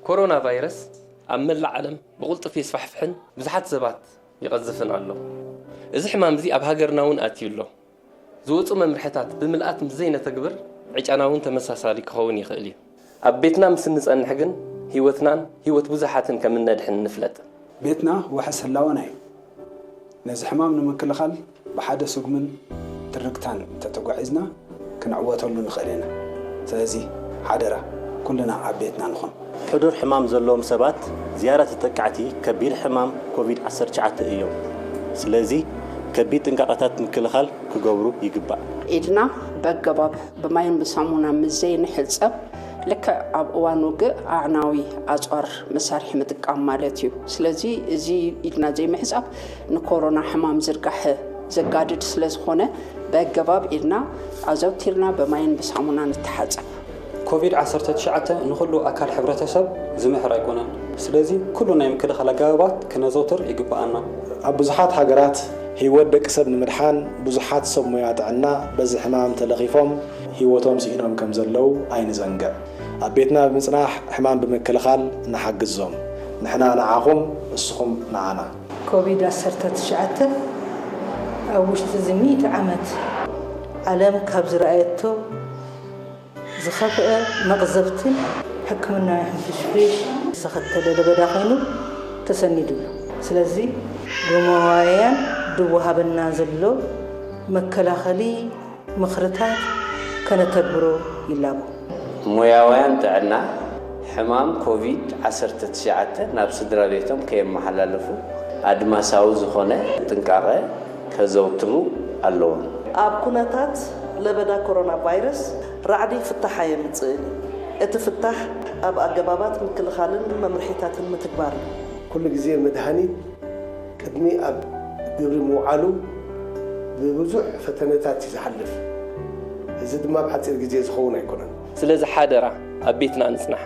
ኮሮና ቫይረስ ኣብ መላእ ዓለም ብቕልጡፍ የስፋሕፍሕን ብዙሓት ሰባት ይቐዝፍን ኣሎ። እዚ ሕማም እዚ ኣብ ሃገርና እውን ኣትዩ ኣሎ። ዝወፁ መምርሕታት ብምልኣት ምስ ዘይነተግብር ዕጫና እውን ተመሳሳሊ ክኸውን ይኽእል እዩ። ኣብ ቤትና ምስ እንጸንሕ ግን ህይወትናን ህይወት ብዙሓትን ከም እነድሕን ንፍለጥ። ቤትና ዋሕስ ህላወና እዩ። ነዚ ሕማም ንምክልኻል ብሓደ ስጉምን ትርክታን እንተተጓዒዝና ክንዕወተሉ ንኽእል ኢና። ስለዚ ሓደራ ኩልና ኣብ ቤትና ንኹን። ሕዱር ሕማም ዘለዎም ሰባት ዝያዳ ተጠቃዕቲ ከቢድ ሕማም ኮቪድ ዓሰርተ ትሽዓተ እዮም። ስለዚ ከቢድ ጥንቃቐታት ምክልኻል ክገብሩ ይግባእ። ኢድና በገባብ ብማይን ብሳሙና ምስ ዘይንሕጸብ ልክዕ ኣብ እዋን ውግእ ኣዕናዊ ኣጽዋር መሳርሒ ምጥቃም ማለት እዩ። ስለዚ እዚ ኢድና ዘይምሕጻብ ንኮሮና ሕማም ዝርጋሐ ዘጋድድ ስለ ዝኾነ በገባብ ኢድና ኣዘውቲርና ብማይን ብሳሙና ንተሓጸብ። ኮቪድ ዓሰርተ ትሽዓተ ንኹሉ ኣካል ሕብረተሰብ ዝምሕር ኣይኮነን። ስለዚ ኩሉ ናይ ምክልኻል ኣገባባት ክነዘውትር ይግብኣና። ኣብ ብዙሓት ሃገራት ህይወት ደቂ ሰብ ንምድሓን ብዙሓት ሰብ ሞያ ጥዕና በዚ ሕማም ተለኺፎም ህይወቶም ስኢኖም ከም ዘለዉ ኣይንዘንግዕ። ኣብ ቤትና ብምጽናሕ ሕማም ብምክልኻል ንሓግዞም። ንሕና ንዓኹም፣ እስኹም ንዓና። ኮቪድ ዓሰርተ ትሽዓተ ኣብ ውሽጢ እዚ ሚእቲ ዓመት ዓለም ካብ ዝረኣየቶ ዝኸፍአ መቕዘፍትን ሕክምናዊ ሕንፍሽፍሽ ዘኸተለ ለበዳ ኮይኑ ተሰኒዱ ኣሎ። ስለዚ ብመዋያን ዝወሃበና ዘሎ መከላኸሊ ምኽርታት ከነተግብሮ ይላቦ። ሞያውያን ጥዕና ሕማም ኮቪድ ዓሰርተ ትሽዓተ ናብ ስድራ ቤቶም ከየመሓላለፉ ኣድማሳዊ ዝኾነ ጥንቃቐ ከዘውትሩ ኣለዎም። ኣብ ኩነታት ለበዳ ኮሮና ቫይረስ ራዕዲ ፍታሕ ኣየምጽእን እዩ። እቲ ፍታሕ ኣብ ኣገባባት ምክልኻልን መምርሒታትን ምትግባር እዩ። ኩሉ ግዜ መድሃኒት ቅድሚ ኣብ ግብሪ ምውዓሉ ብብዙሕ ፈተነታት እዩ ዝሓልፍ። እዚ ድማ ኣብ ሓፂር ግዜ ዝኸውን ኣይኮነን። ስለዚ ሓደራ ኣብ ቤትና ንፅናሕ።